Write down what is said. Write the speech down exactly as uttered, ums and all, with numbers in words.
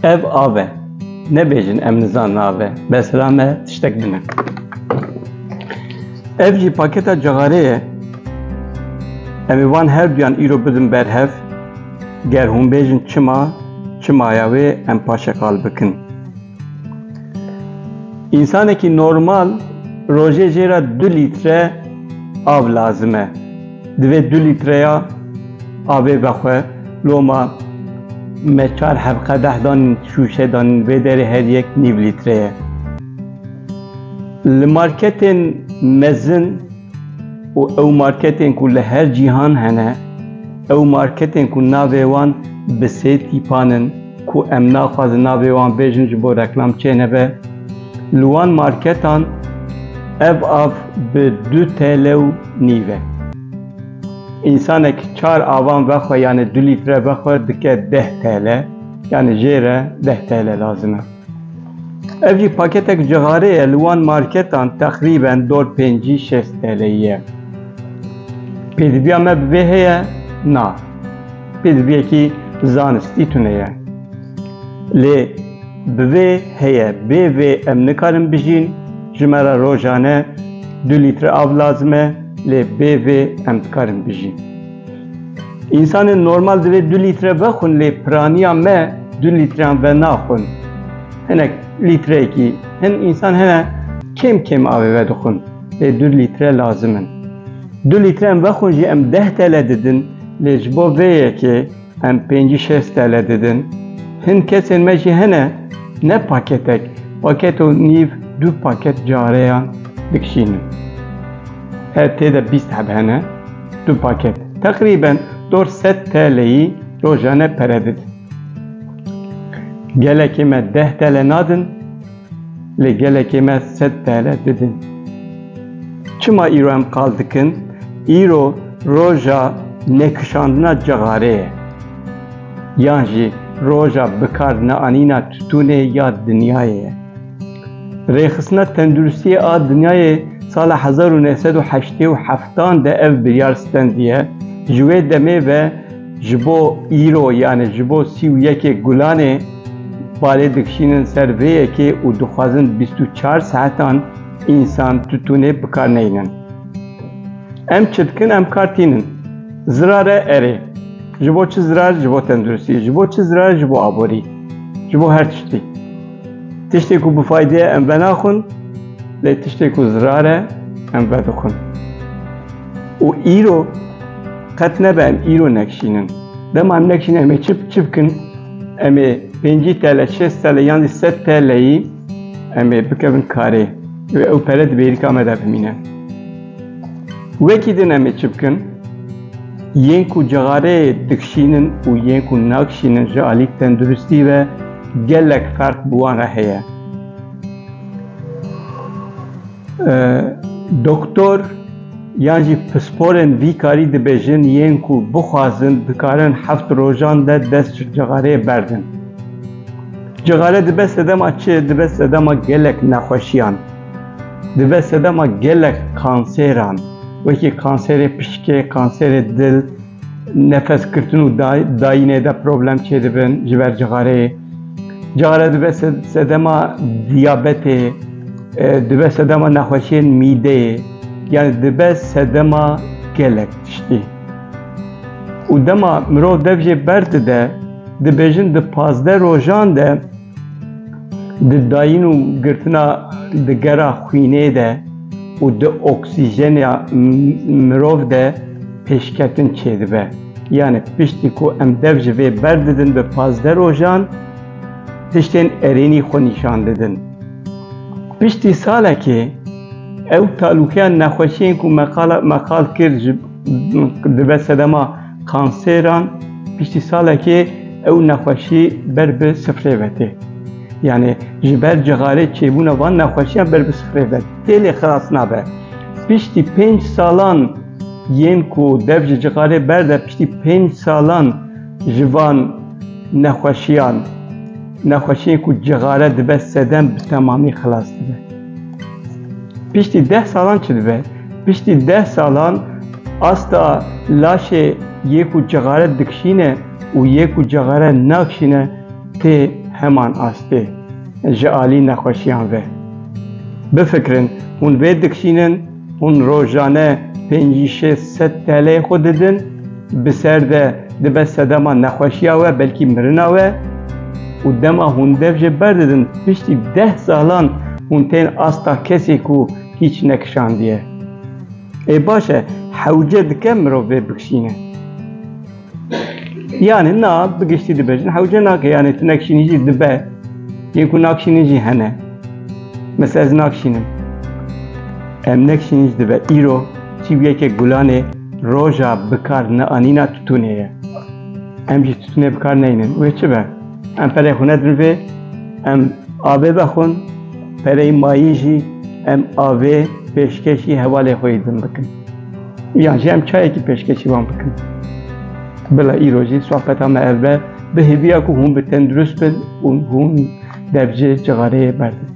Ev av e. Nebêjin em nizan nav e. Mesela me tiştek bine. Ev jî paketa cixarê ye. Em ê wan her duyan îro bidin ber hev. Ger hûn bêjin çima, çimaya wê em paşê qal bikin. Însanekî normal rojê jê re du lître av lazim e. Divê du lîtreya avê vexwe. Loma me çar heb qedeh danîn, şûşe danîn, vê derê her yek nîv lître ye. Li marketên mezin û ew marketên ku li her cîhan hene, ew marketên ku navê wan bi sê tîpan in, ku em naxwazin navê wan bêjin ji bo reklam çênebe, li wan marketan ev av bi du T L û nîv e. Însanek çar avan vexwe, yanî du lître vexwe, dike deh T L, yanî jê re deh T L lazim e. Ev jî paketek cixarê ye, li wan marketan teqrîben dor pêncî şêst T L ye. Pêdiviya me bi vê heye? Na. Pêdiviyekî zanistî tune ye. Lê bi vê heye, bê vê em nikarin bijîn, ji me re rojane du lître av lazim e, lê bê vê em dikarin bijîn. Însanên normal divê du lître vexwin, lê piraniya me du lîtreyan venaxwin. Hinek lîtreyekî, hin însan hene kêm kêm avê vedixwin, lê du lître lazim in. Du lître em vexwin jî em deh T L didin, lê ji bo vê yekê em pêncî şêst T L didin. Hin kesên me jî hene ne paketek, paket û nîv, du paket careyan dikişînin. Her tê de bîst heb hene, du paket. Teqrîben dor sed T L'yî rojane pere didin. Gelekê me deh T L nadin, lê gelekê me sed T L didin. Çima îro em qal dikin? Îro roja nekişandina cixarê ye. Yan jî roja bikar neanîna titûnê ya dinyayê ye. Rêxistina tenduristiyê a dinyayê sala hezar û neh sed û heştê û heftan de ev biryar stendiye. Ji wê demê ve ji bo îro, yanî ji bo sî û yekê Gulanê, balê dikişînin ser vê yekê û dixwazin bîst û çar saetan însan titûnê bi kar neynin. Em çi dikin? Em kar tînin. Zirar e, erê. Ji bo çi zirar? Ji bo tenduristî. Ji bo çi zirar? Ji bo aborî. Ji bo her tiştî. Tiştê ku bi fayde ye em venaxwin, lê tiştê ku zirar e em vedixwin. Û îro qet nebe em îro nekişînin. Dema em nekişînin, em ê çi, çi bikin? Em ê pêncî T L, şêst T L yan jî sed T L'yî em ê bikevin karê. Wê ew pere di bêrîka me de bimîne. Wekî din em ê çi bikin? Yên ku cixareyê dikişînin û yên ku nakişînin ji alî tenduristî ve gelek ferq bi wan re heye. E, doktor yan jî pisporên vî karî dibêjin, yên ku bixwazin, dikarin heft rojan de dest ji cixareyê berdin. Cixare dibe sedema çi? Dibe sedema gelek nexweşiyan. Dibe sedema gelek kanseran. Wekî kanserê pişikê, kanserê dil, nefesgirtin û day-, dayînê de problem çêdibin ji ber cixareyê. Cixare dibe se-, sedema diyabetê, e, dibe sedema nexweşiyên mîdeyê. Yani dibe sedema gelek tiştî. Û dema mirov dev jê berdide, dibêjin di pazdeh rojan de di dayîn û girtina di gera xwînê de û di oksîjena m-, mirov de pêşketin çêdibe. Yani piştî ku em dev ji vê berdidin bi pazdeh rojan, tiştên erênî xwe nîşan didin. Piştî salekê ew talûkeya nexweşiyên ku me qala, me qal kir ji, dibe sedema kanseran, piştî salekê ew nexweşî ber bi sifrê ve tê. Yani ji ber cixarê çêbûna van nexweşiyan ber bi sifrê ve tê, lê xilas nabe. Piştî pênc salan yên ku dev ji cixarê berde, piştî pênc salan ji van nexweşiyan, nexweşiyên ku cixare dibe sedem, bi temamî xilas dibe. Piştî deh salan çi dibe? Piştî deh salan asta laşê yê ku cixare dikişîne û yê ku cixare nakişîne tê heman astê ji alî nexweşiyan ve. Bifikirin, hûn vê dikişînin, hûn rojane pêncî şêst sed T L'yê xwe didin, bi ser de dibe sedema nexweşiya we, belkî mirina we, û dema hûn dev jê berdidin, piştî deh salan hûn tên asta kesê ku hîç nekişandiye. Ê baş e, hewce dike mirov vê bikişîne? Yani na, bi giştî dibêjin, hewce nake, yani tu nekişînî jî dibe, yên ku nakişînin jî hene. Mesela ez nakişînim. Em nekişînin jî dibe. Îro çi bûye ke Gulanê roja bi kar neanîna tutûnê ye. Em jî tutûnê bi kar neynin. Wê çi be? Em perê xwe nedin vê, em avê vexwin, pereyê mayî jî em avê pêşkêşî hevalê xwe yê din bikin. Yan jî em çayekî pêşkêşî wan bikin. Bila îro jî sohbeta me ev be, bi hêviya ku hûn bi tendurist bin û hûn dev ji cixareyê berdin.